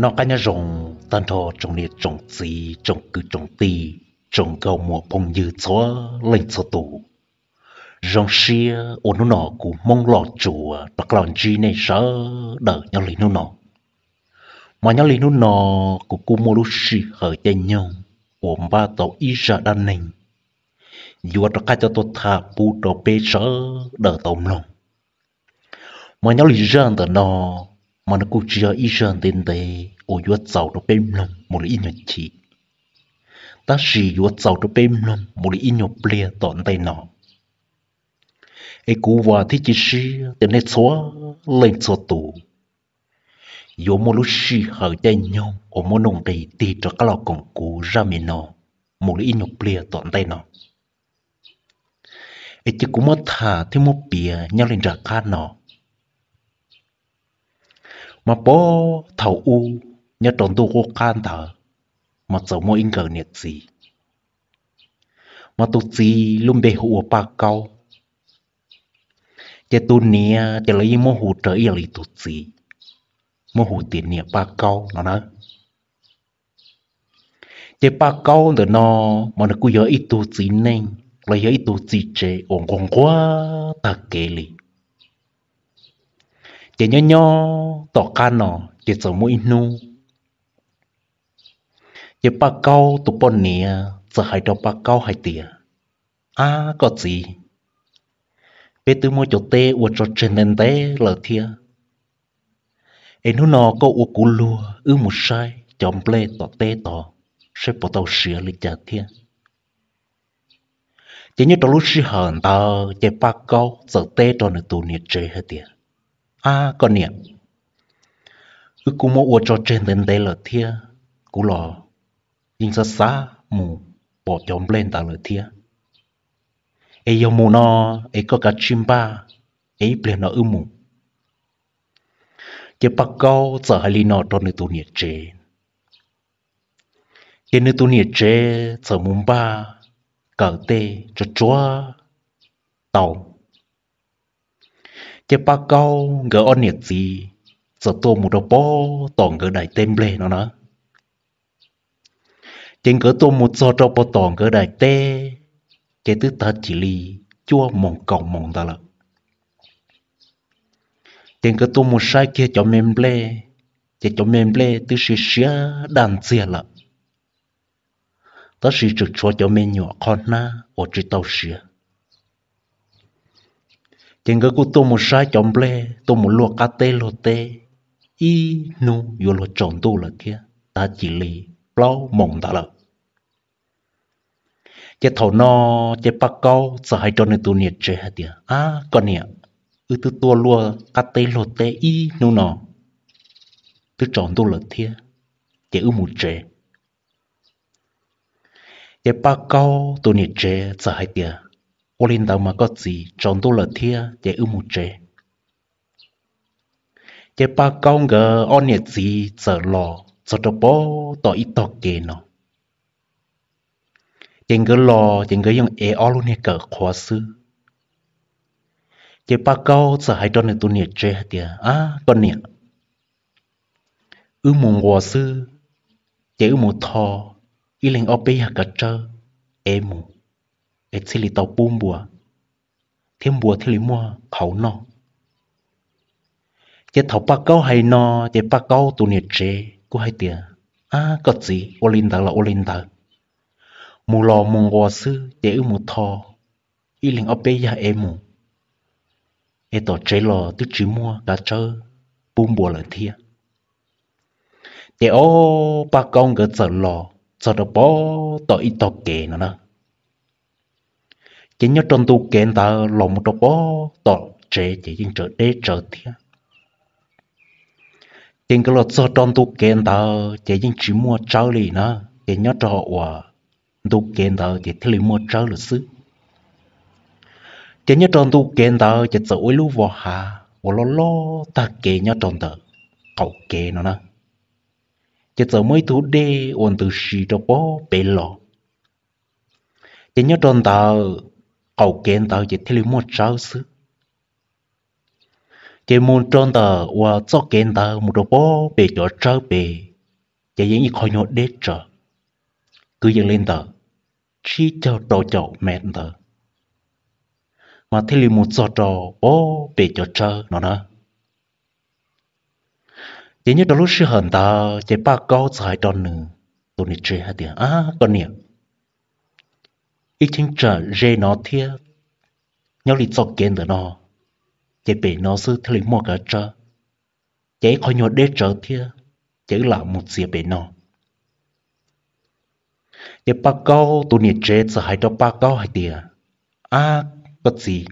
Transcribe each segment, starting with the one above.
Noj qab nyob zoo tag nrho tsoom niam tsoom txiv tsoom kwv tsoom tij, tsoom nkauj muam phooj ywg txhua leej txhua tus. Zoo siab uas hnub no kuv Hmoob Los Tsuas rov qab los ntsib nej sawv daws nyob li hnub no. Mas nyob li hnub no kuv kuj muaj lub sij hawm caij nyoog uas npaj tau ib zaj dab neeg yuav rov qab coj tuaj tham pub rau peb sawv daws tau mloog. Mas nyob li zaj ntawm no, mas nws kuj tsis yog ib zaj ntev ntev uas yuav txaus rau peb mloog mus li ib nyuag chim, tab sis yuav txaus rau peb mloog mus li ib nyuag pliag tom ntej no. Es kuv vam thiab cia siab tias nej txhua leej txhua tus yuav muaj lub sij hawm caij nyoog uas muaj nuj nqis tig rov qab los koom kuv zaj me no mus li ib nyuag pliag tom ntej no. Es cia kuv muab tham thiab muab piav nyob li nram qab no. Mas puag thaum ub, nyob rau ntuj qub qab ntawd, mas txawm muaj ib nkawd niam txiv. Mas tus txiv lub npe hu ua Paj Kaub, ces tus niam ces lawv yeej muab hu raws ib yam li tus txiv, muab hu tias niam Paj Kaub no na. Ces Paj Kaub ntawm no, mas nws kuj yog ib tug txiv neej los yog ib tug txiv tsev uas nquag nquag tag kev li. Ces nyob nyob tom qab no, ces txawm muaj ib hnub, ces Paj Kaub tus poj niam txawm hais rau Paj Kaub hais tias, Ab koj txiv, peb twb muab cov teb ua tso tseg ntev ntev lawm thiab. Es hnub no koj ua kuv luag wb mus saib cov nplej tom teb tod, saib puas tau siav li cas thiab. Ces nyob rau lub sij hawm ntawd ces Paj Kaub txawm teb rau nws tus niam tsev hais tias, Ab koj niam, wb kuj muab ua tso tseg ntev ntev lawm thiab, kuv los yeej xav xav mus pom cov nplej ntawd lawm thiab. Es yog mus no, es koj kav tsij npaj, es ib pliag no wb mus. Ces Paj Kaub txawm hais li no rau nws tus niam tsev. Ces nws tus niam tsev txawm mus npaj kawm tej tsuav tsuav tau. Ces Paj Kaub nkawd ob niam txiv txawm tuaj mus rau pem tom nkawd daim teb nplej no na. Ces nkawd tuaj mus txog rau pem tom nkawd daim teb, ces twb tag kis li cuaj moos kaum moos ntawd lawm. Ces nkawd tuaj mus saib kiag cov me nplej, ces cov me nplej twb siav siav daj ntxiag lawm, tab sis tseem tshuav cov me nyuam qhov hnab uas tsis tau siav. Ces nkawd kuj tuaj mus saib cov nplej, tuaj mus luaj qab teb luag teb, ib hnub yuav luag tsaus ntuj lawm thiab, tag kis li plaub moos ntawd lawm. Ces thaum no, ces Paj Kaub txawm hais rau nws tus niam tsev hais tias, Ab koj niam, wb twb tuaj luaj qab teb luag teb ib hnub no, twb tsaus ntuj lawm thiab, ces wb mus tsev. Ces Paj Kaub tus niam tsev txawm hais tias, Ua li ntawd mas koj txiv, tsaus ntuj lawm thiab ces wb mus tsev. Ces Paj Kaub nkawd ob niam txiv txawm los txog rau pem tom ib tog kev no. Ces nkawd los ces nkawd yeej ev ob lub niag kawm qhuav xwb. Ces Paj Kaub txawm hais rau nws tus niam tsev hais tias, Ab koj niam, wb mus nquas xwb, ces wb mus tho ib leeg ob peb yag kav tsawb ev mus, es thiaj li tau pub npua, thiab npua thiaj li muaj qhauv noj. Ces thaum Paj Kaub hais no, ces Paj Kaub tus niam tsev kuj hais tias, Ab koj txiv, ua li ntawd los ua li ntawd, mus los mus nquas xwb ces wb mus tho ib leeg ob peb yag ev mus, es tom tsev los twb tsis muaj kav tsawb pub npua lawm thiab. Ces ob Paj Kaub nkawd txawm los txog rau pem tom ib tog kev no na. Ces nyob rau ntu kev ntawd los mus rau pem tom tsev ces yeej tseem deb tsawv thiab. Ces nkawd los txog rau ntu kev ntawd ces yeej tsis muaj tsawb li na, ces nyob rau uas ntu kev ntawd ces thiaj li muaj tsawb lawm xwb. Ces nyob rau ntu kev ntawd ces txawm ua ib lub vos hav uas loj loj tag kev nyob rau ntawm qaum kev no na. Ces txawm muaj ib tug dej uas ntws si rau pem los. Ces nyob rau ntawm qaum kev ntawd ces thiaj li muaj tsawb xwb. Ces mus rau ntawm uas txoj kev ntawd mus rau pem cov tsawb pem, ces yeej ib qho nyuag deb tsawv, kwv yees li ntawm tsib caug rau caum mev ntawd, mas thiaj li mus txog rau pem cov tsawb no na. Ces nyob rau lub sij hawm ntawd ces Paj Kaub txawm hais rau nws tus niam tsev hais tias, Ab koj niam, ib cheeb tsam ze no thiab, nyob li txoj kev ntawm no, ces pem no xwb thiaj li muaj kav tsawb, ces ib qho nyuag deb tsawv thiab, ces wb lam mus txiav pem no. Ces Paj Kaub tus niam tsev txawm hais rau Paj Kaub hais tias, Ab koj txiv,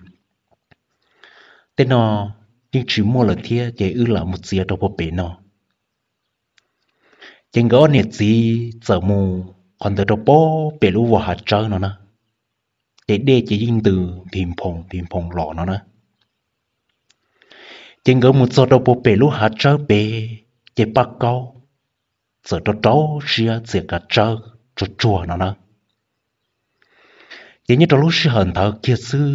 tej no yeej tsis muaj lawm thiab, ces wb lam mus txiav rau puag pem no. Ces nkawd ob niam txiv txawm mus qhov ntawd rau puag pem lub vos hav tsawb no na, ces dej ces yeej ntws nphis nphoos nphis nphoos los no na. Ces nkawd mus txog rau puag pem lub hav tsawb pem, ces Paj Kaub txawm rau rau siab txiav kav tsawb tsuag tsuag no na. Ces nyob rau lub sij hawm ntawd kiag xwb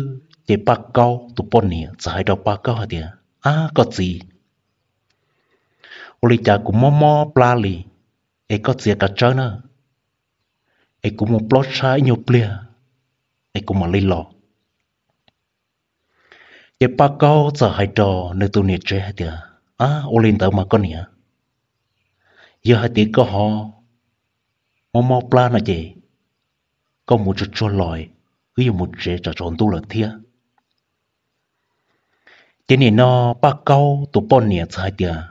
ces Paj Kaub tus poj niam txawm hais rau Paj Kaub hais tias, Ab koj txiv, ua li cas kuv mob mob plab li, es koj txiav kav tsawb na, es kuv mus plob tshab ib nyuag pliag, es kuv mam li los. Ces Paj Kaub txawm hais rau nws tus niam tsev hais tias, Ab ua li ntawd mas koj niam, yog hais tias koj ho mob mob plab no ces koj mus tsuag tsuag los, wb yuav mus tsev tsam tsaus ntuj lawm thiab. Ces nim no Paj Kaub tus poj niam txawm hais tias,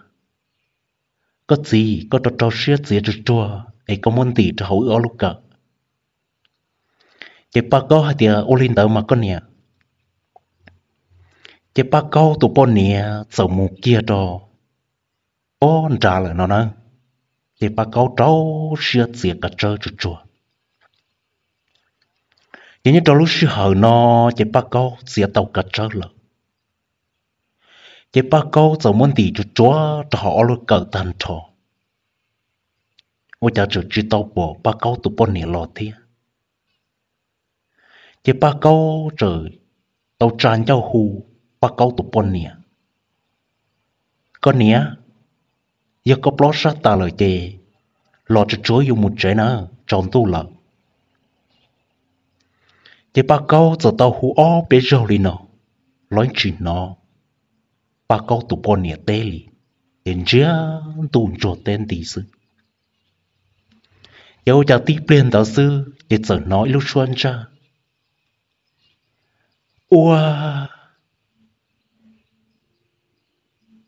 Koj txiv, koj rau rau siab txiav tsuag tsuag es koj muab ntim rau hauv wb ob lub kawm. Ces Paj Kaub hais tias, Ua li ntawd mas koj niam. Ces Paj Kaub tus poj niam txawm mus kiag rau pob nrad lawm no na. Ces Paj Kaub rau siab txiav kav tsawb tsuag tsuag. Ces nyob rau lub sij hawm no ces Paj Kaub txiav tau kav tsawb lawm. Ces Paj Kaub txawm muab ntim tsuag tsuag rau hauv ob lub kawm tag nrho, ua cas tseem tsis tau pom Paj Kaub tus poj niam los thiab. Ces Paj Kaub txawm tau tsa ncauj hu Paj Kaub tus poj niam, Koj niam, yog koj plob sab tas lawm ces los tsuag tsuag yuav mus tsev na, tsaus ntuj lawm. Ces Paj Kaub txawm tau hu ob peb zaug li no los yeej tsis hnov Paj Kaub tus poj niam teb li, ces ntsiag ntuj ntsuag teb nti xwb. Ces ua cas tib pliag ntawd xwb ces txawm hnov ib lub suab ntsaj, Ua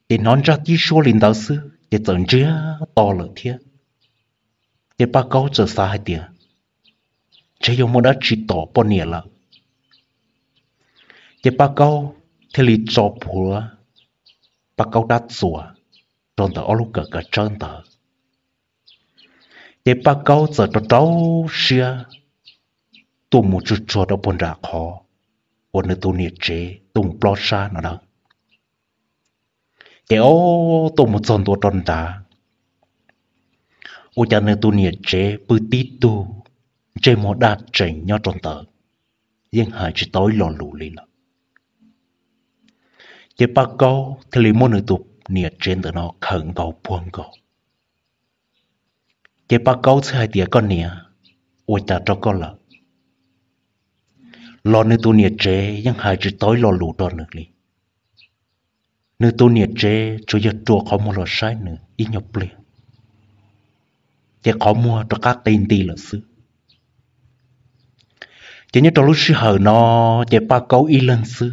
Ces hnov ntsaj tib suab li ntawd xwb ces txawm ntsiag to lawm thiab. Ces Paj Kaub txawm xav hais tias, Ntshe yog muaj dab tsi tom poj niam lawm. Ces Paj Kaub thiaj li tso plhuav Paj Kaub rab txuas rau ntawm ob lub kawm kav tsawb ntawd. Ces Paj Kaub txawm rau rau siab tuaj mus tsuag tsuag rau puag nram qhov uas nws tus niam tsev tuaj mus plob sab no na. Ces ob tuaj mus txog ntua rau nrad, ua cas nws tus niam tsev pw tib tug ntsej muag daj tsees nyob rau ntawd, yeej hais tsis tau ib lo lus li lawm. Ces Paj Kaub thiaj li muab nws tus niam tsev ntawm no khawm nkaus puag nkaus. Ces Paj Kaub thiaj hais tias, Koj niam, ua cas rau koj lawm? Los nws tus niam tsev yeej hais tsis tau ib lo lus rau nws li. Nws tus niam tsev tsuas yog rua qhov muag los saib nws ib nyuag pliag, ces qhov muag rov qab qi nti lawm xwb. Ces nyob rau lub sij hawm no, ces Paj Kaub ib leeg xwb,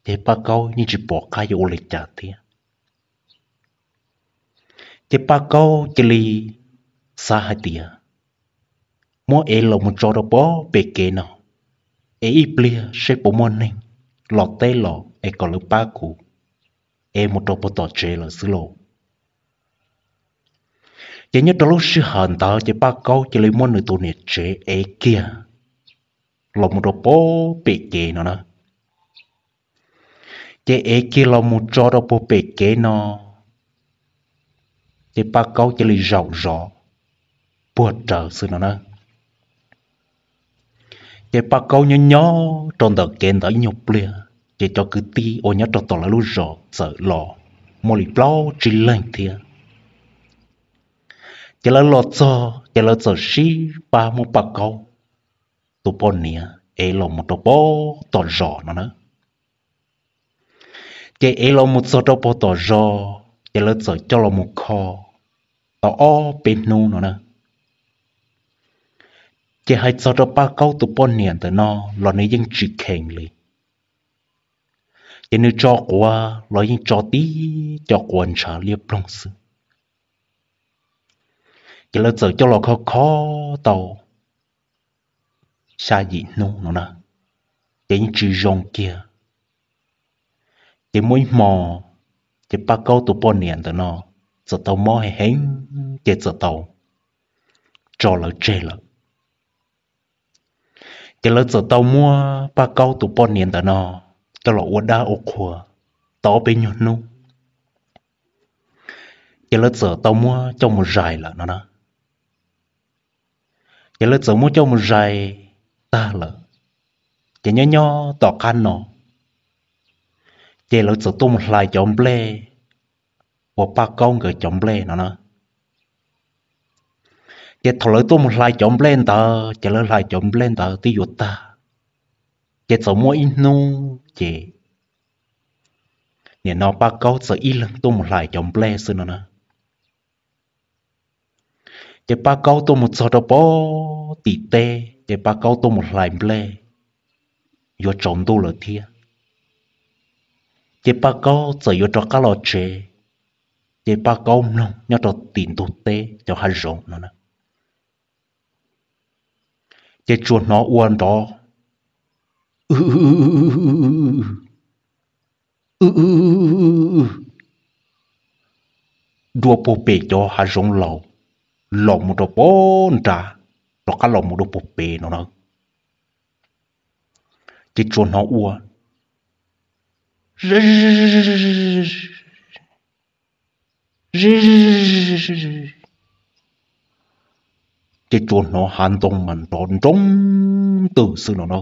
ces Paj Kaub yeej tsis pom qab yuav ua li cas thiab. Ces Paj Kaub cia li xav hais tias, Muab ev los mus tso rau puag pem kev no, es ib pliag seb puas muaj neeg los teb los es kom lawv pab kuv ev mus rau puag tom tsev lawm xwb lauj. Ces nyob rau lub sij hawm ntawd ces Paj Kaub cia li muab nws tus niam tsev ev kiag los mus rau puag pem kev no na. Ces ev kiag los mus tso rau puag pem kev no, ces Paj Kaub cia li zaum zov puag rawv xwb no na. Ces Paj Kaub nyob nyob rau ntawm kev ntawd ib nyuag pliag, ces cov kwv tij uas nyob rau tom lawv lub zos txawm los muaj li plaub tsib leeg thiab. Ces lawv los txog ces lawv txawm sib pab muab Paj Kaub tus poj niam ev los mus rau pem tom zos no na. Ces ev los mus txog rau pem tom zos ces lawv txawm coj los mus kho tau ob peb hnub no na. Ces hais txog rau Paj Kaub tus poj niam ntawm no los nws yeej tsis kheev li. Ces nws tso quav los yeej tso tib co quav ntshav liab ploog xwb. Ces lawv txawm coj los kho kho tau xya yim hnub no na, ces yeej tsis zoo kiag. Ces muaj ib hmo, ces Paj Kaub tus poj niam ntawm no txawm tau mob heev heev, ces txawm tau tso lawv tseg lawm. Ces lawv txawm tau muab Paj Kaub tus poj niam ntawm no coj los ua dab ua qhua tau ob peb nyuag hnub, ces lawv txawm tau muab coj mus zais lawm no na. Ces lawv txawm muab coj mus zais tag lawm, ces nyob nyob tom qab no, ces lawv txawm tuaj mus hlais cov nplej uas Paj Kaub nkawd cov nplej no na. Ces thaum lawv tuaj mus hlais cov nplej ntawd ces lawv hlais cov nplej ntawd twb yuav tag, ces txawm muaj ib hnub ces nim no Paj Kaub txawm ib leeg tuaj mus hlais cov nplej xwb no na. Ces Paj Kaub tuaj mus txog rau pem tim teb, ces Paj Kaub tuaj mus hlais nplej, yuav tsaus ntuj lawm thiab. Ces Paj Kaub txawm yuav rov qab los tsev, ces Paj Kaub mloog nyob rau tim ntug teb cov hav zoov no na, ces tsuas hnov ua nrov, w, dua puag pem cov hav zoov laus los mus rau pem nrad, rov qab los mus dua puag pem no na. Ces tsuas hnov ua zib, ces tsuas hnov hav ntoo mas nrov nroo ntws xwb no na.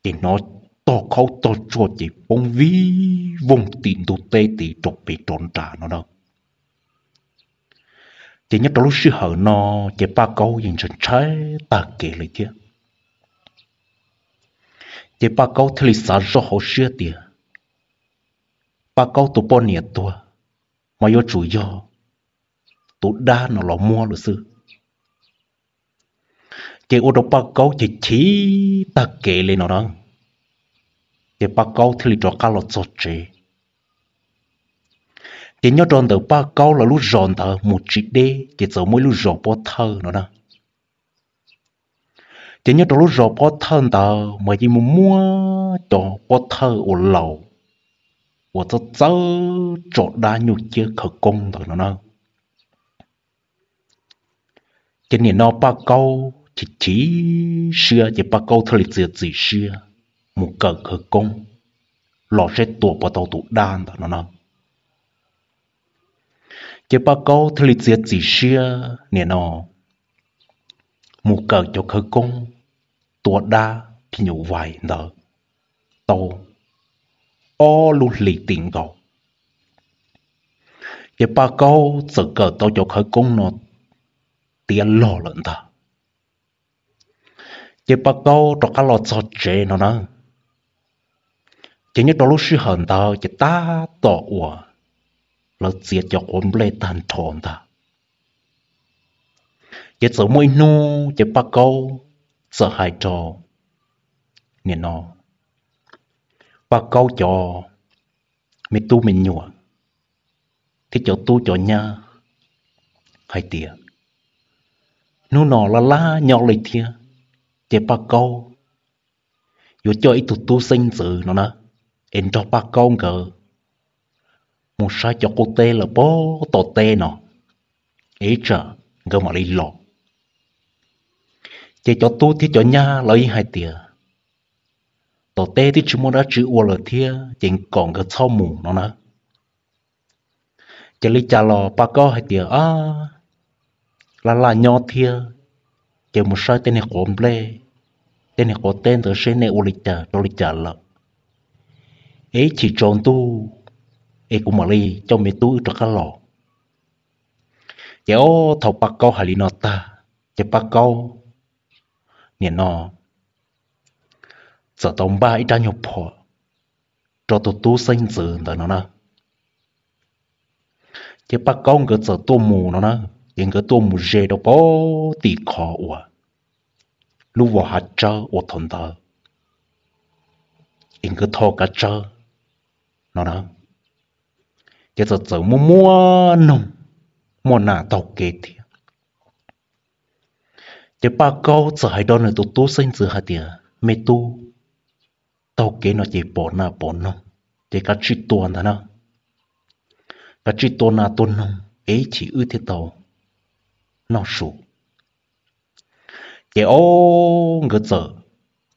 Ces hnov tog khaub tog tsuag ces poob vij voog tim ntug teb tid rau pem rov nrad no na. Ces nyob rau lub sij hawm no, ces Paj Kaub yeej ntshai ntshai tag kev li thiab. Ces Paj Kaub thiaj li xav zoj hauv siab tias Paj Kaub tus poj niam tuag mas yuav tsum yog tus dab no los muab lawm xwb. Ces ua rau Paj Kaub chim chim tag kev li no na. Ces Paj Kaub thiaj li rov qab los txog tsev. Ces nyob rau ntawm Paj Kaub lawv lub zos ntawd mus tsis deb ces txawm muaj ib lub zos pob thawj no na. Ces nyob rau lub zos pob thawj ntawd mas yeej muaj muab cov pob thawj uas laus uas txawj txawj tso dab nyuj ciab khawv koob ntawd no na. Ces nim no Paj Kaub chim chim siab ces Paj Kaub thiaj li txiav txim siab mus kawm khawv koob los saib tua puas tau tus dab ntawd no na. Ces Paj Kaub thiaj li txiav txim siab nim no mus kawm cov khawv koob tua dab phim nyuj vais ntawd tau ob lub hlis tim nkaus. Ces Paj Kaub txawm kawm tau cov khawv koob no tiav log lawm ntag. Ces Paj Kaub rov qab los txog tsev no na. Ces nyob rau lub sij hawm ntawd ces tab tom uas lawv txiav cov quav nplej tag nrho ntag. Ces txawm muaj ib hnub ces Paj Kaub txawm hais rau nim no Paj Kaub cov me tub me nyuam thiab cov tub cov nyab hais tias, hnub no laj laj nyob li thiab, ces Paj Kaub yuav coj ib tug tub xeeb ntxwv no na, es nrog Paj Kaub nkawd mus saib cov qub teb lawm puag tom teb no, es ib tsam nkawd mam li los. Ces cov tub thiab cov nyab lawv yeej hais tias, tom teb twb tsis muaj dab tsi ua lawm thiab ces kom nkawd txhob mus no na. Ces li cas los Paj Kaub hais tias, laj laj nyob thiab, ces mus saib tej niag quav nplej, tej niag quav teb ntawd seb nej ua li cas rau li cas lawm, es ib chim tsaus ntuj es kuv mam li coj me tub wb rov qab los. Ces ob thaum Paj Kaub hais li no tag, ces Paj Kaub nim no txawm tau npaj ib rab nyuag phom rau tus tub xeeb ntxwv ntawd no na. Ces Paj Kaub nkawd txawm tuaj mus no na, ces nkawd tuaj mus ze rau pem tim qhov uas lub vos hav tsawb uas thaum ntawd es nkawd tho kav tsawb no na, ces txawm txawm muaj muaj noog, muaj nas taug kev thiab. Ces Paj Kaub txawm hais rau nws tus tub xeeb ntxwv hais tias, Me tub, taug kev no ces pom nas pom noog, ces kav tsij tua ntag na, kav tsij tua nas tua noog es ib chim wb thiaj tau noj su. Ces ob nkawd txawm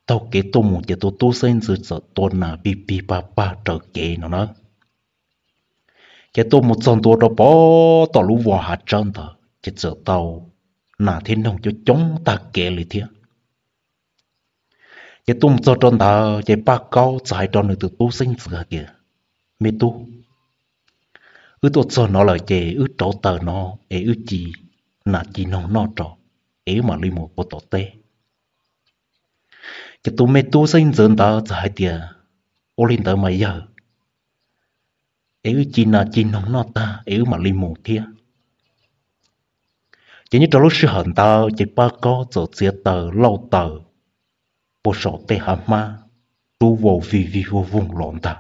taug kev tuaj mus, ces tus tub xeeb ntxwv txawm tua nas pig pig pag pag raws kev no na. Ces tuaj mus txog ntua rau pem tom lub vos hav tsawb ntawd ces txawm tau nas thiab noog coob coob tag kev li thiab. Ces tuaj mus txog rau ntawd ces Paj Kaub txawm hais rau nws tus tub xeeb ntxwv hais tias, Me tub, wb tuaj txog no lawm ces wb rauv taws no es wb ci nas ci noog noj rau, es wb mam li mus puag tom teb. Ces tus me tub xeeb ntxwv ntawd txawm hais tias, Ua li ntawd mas yawg, es wb ci nas ci noog noj tag es wb mam li mus thiab. Ces nyob rau lub sij hawm ntawd ces Paj Kaub txawm txiav taws lauj taws puag saum tej hav hmab rub vau vig vig voog voog los ntag.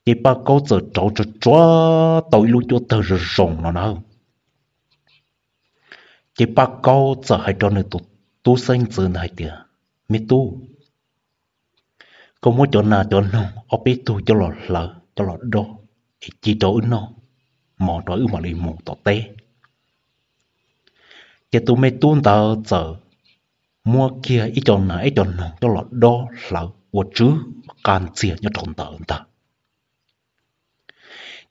Ces Paj Kaub txawm rauv tsuag tsuag tau ib lub cuab tawg zoo zoo no na. Ces Paj Kaub txawm hais rau nws tus tub xeeb ntxwv ntawd hais tias, Me tub, koj muab cov nas cov noog ob peb tug coj los hlawv coj los dob es ci rau wb noj, mov rau wb mam li mus tom teb. Ces tus me tub ntawd txawm muab kiag ib co nas ib co noog coj los dob hlawv ua tsw qa ntxiag nyob rau ntawd ntag.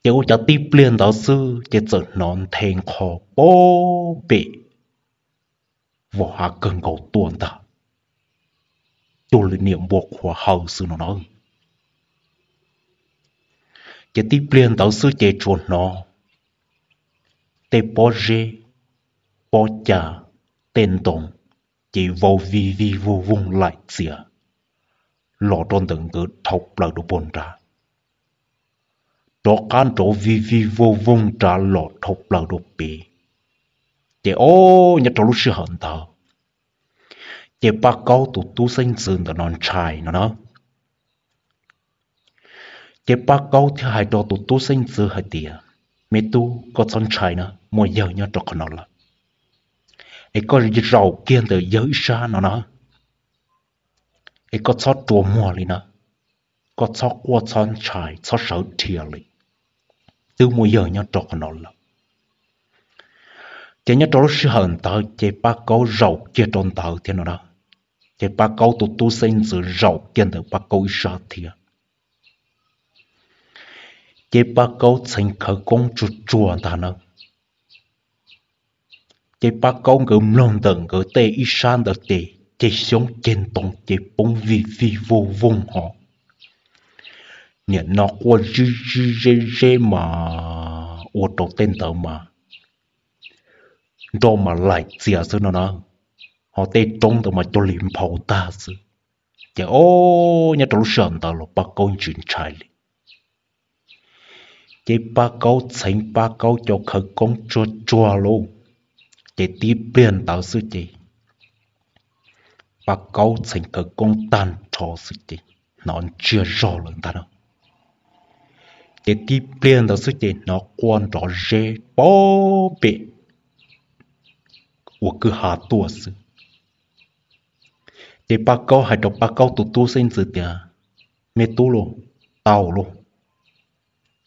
Ces ua cas tib pliag ntawd xwb ces txawm hnov nthe nqho pem vos hav kawg nkaus tuaj ntag, cuag li niam npua qhuav haw xwb no na. Ces tib pliag ntawd xwb ces tsuas hnov tej pob zeb, pob cas, tej ntoo ces vau vig vig voog voog laim txias los rau ntawm nkawd dhau plaws rau puag nrad, rov qab nrov vig vig voog voog nrad los dhau plaws rau pem. Ces ob nyob rau lub sij hawm ntawd ces Paj Kaub tus tub xeeb ntxwv ntawm no ntshai no na. Ces Paj Kaub thiaj hais rau tus tub xeeb ntxwv hais tias, Me tub, koj txhob ntshai na, muaj yawg nyob rau qhov no lawm. Es koj zaum kiag ntawm yawg ib sab no na, es koj txhob rua muag li na, koj txhob quaj txhob ntshai txhob sawv dhia li, twb muaj yawg nyob rau qhov no lawm. Ces nyob rau lub sij hawm ntawd ces Paj Kaub zaum kiag rau ntawd thiab no na. Ces Paj Kaub tus tub xeeb ntxwv zaum kiag ntawm Paj Kaub ib sab thiab. Ces Paj Kaub txheev khawv koob tsuag tsuag ntag na. Ces Paj Kaub nkawd mloog ntawm nkawd tej ib sab ntawd ces ceg xyoob ceg ntoo ces poob vig vig voog voog ho niam no quaj zib zib zeb zeb mas ua rau tej ntawd mas nroj mas laim txias xwb no na, ho tej roob ntawd mas cuag li nphau tag xwb. Ces ob nyob rau lub sij hawm ntawd los Paj Kaub tsis ntshai li. Ces Paj Kaub txheev Paj Kaub cov khawv koob tsuag tsuag lauj. Ces tib pliag ntawd xwb ces Paj Kaub txheev khawv koob tag nrho xwb ces hnov ntsiag zog lawm ntag na. Ces tib pliag ntawd xwb ces hnov quaj nrov zeb pem ua kwj ha tuaj xwb. Ces Paj Kaub hais rau Paj Kaub tus tub xeeb ntxwv tias, Me tub lauj, tau lauj,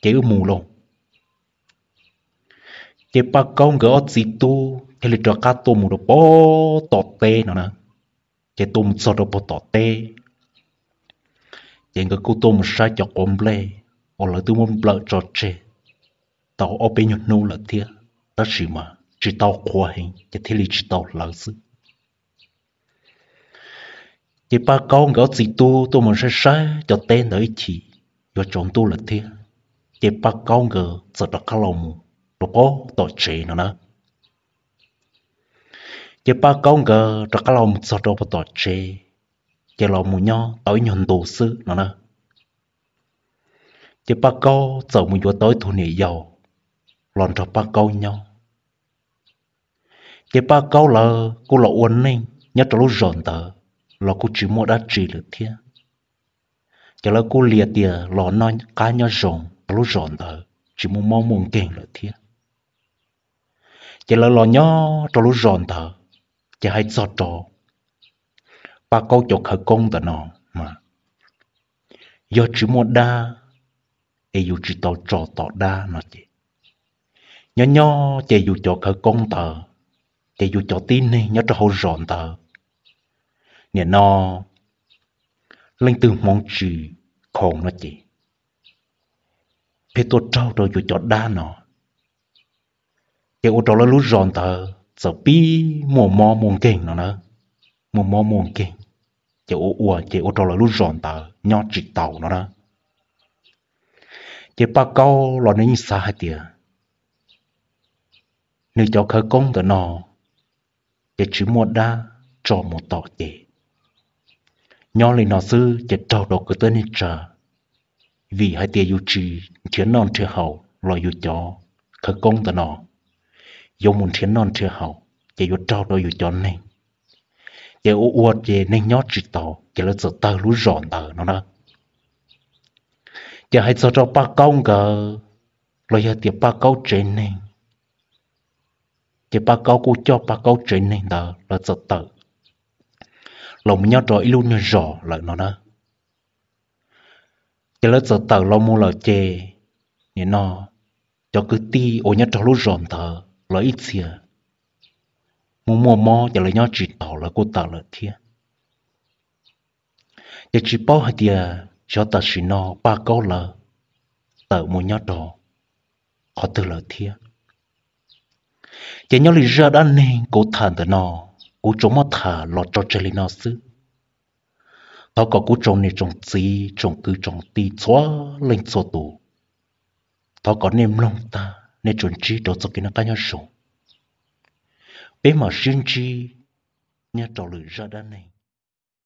ces wb mus lauj. Ces Paj Kaub nkawd ob txiv tub thiaj li rov qab tuaj mus rau puag tom teb no na. Ces tuaj mus txog rau puag tom teb, ces nkawd kuj tuaj mus saib cov quav nplej uas lawv twb muab nplawm tso tseg tau ob peb nyuag hnub lawm thiab, tab sis mas tsis tau qhuav heev ces thiaj li tsis tau hlawv xwb. Ces Paj Kaub nkawd ob txiv tub tuaj mus saib saib cov teb ntawd ib chim yuav tsaus ntuj lawm thiab, ces Paj Kaub nkawd txawm rov qab los mus rau pem tom tsev no na. Ces Paj Kaub nkawd rov qab los mus txog rau pem tom tsev, ces los mus nyob tau ib nyuag ntu xwb no na. Ces Paj Kaub txawm mus yuav tau ib tug niam yau los nrog Paj Kaub nyob. Ces Paj Kaub lawv kuj los ua neej nyob rau lub zos ntawd los kuj tsis muaj dab tsi lawm thiab. Ces lawv kuj li tias los noj qab nyob zoo rau lub zos ntawd tsis muaj mob muaj nkeeg lawm thiab. Ces lawv los nyob rau lub zos ntawd, ces hais txog rau Paj Kaub cov khawv koob ntawm no mas yog tsis muaj dab es yus tsis tau tso tom dab no ces nyob nyob ces yus cov khawv koob ntawd, ces yus cov tib neeg nyob rau hauv zos ntawd, nim no leej twg hmoov tsis khoom no ces pheej tuaj raug rau yus cov dab no. Ces ua rau lawv lub zos ntawd txawm pib muaj mob muaj nkeeg no na, muaj mob muaj nkeeg, ces ua ua ces ua rau lawv lub zos ntawd nyob tsis taus no na. Ces Paj Kaub los nws yeej xav hais tias nws cov khawv koob ntawm no ces tsis muaj dab tso mus tom ces nyob li no xwb ces raug rau kwv tij neej tsa, vim hais tias yus tsis nrhiav noj nrhiav haus los yus cov khawv koob ntawm no yuav mus nrhiav noj nrhiav haus ces yuav raug rau yus cov neeg. Ces ua ua ces neeg nyob tsis taus ces lawv txawm tawg lub zos ntawd no na. Ces hais txog rau Paj Kaub nkawd los yog tias Paj Kaub tsev neeg, ces Paj Kaub kuj coj Paj Kaub tsev neeg ntawd lawv txawm tawm los mus nyob rau ib lub nyuag zos lawm no na. Ces lawv txawm tawm los mus lawm ces nim no cov kwv tij uas nyob rau lub zos ntawd los ib txhia mus muaj mob ces lawv nyob tsis taus lawv kuj tawm lawm thiab. Ces tsis paub hais tias xyov tam sim no Paj Kaub lawv tawm mus nyob rau qhov twg lawm thiab. Ces nyob li zaj dab neeg kuv tham ntawm no, kuv tsuas muab tham los tso tseg li no xwb. Thov kom kuv tsoom niam tsoom txiv tsoom kwv tsoom tij txhua leej txhua tus, thov kom nej mloog tag nej tsuas ntsib rau txoj kev noj qab nyob zoo. Peb mam sib ntsib nyob rau lwm zaj dab neeg.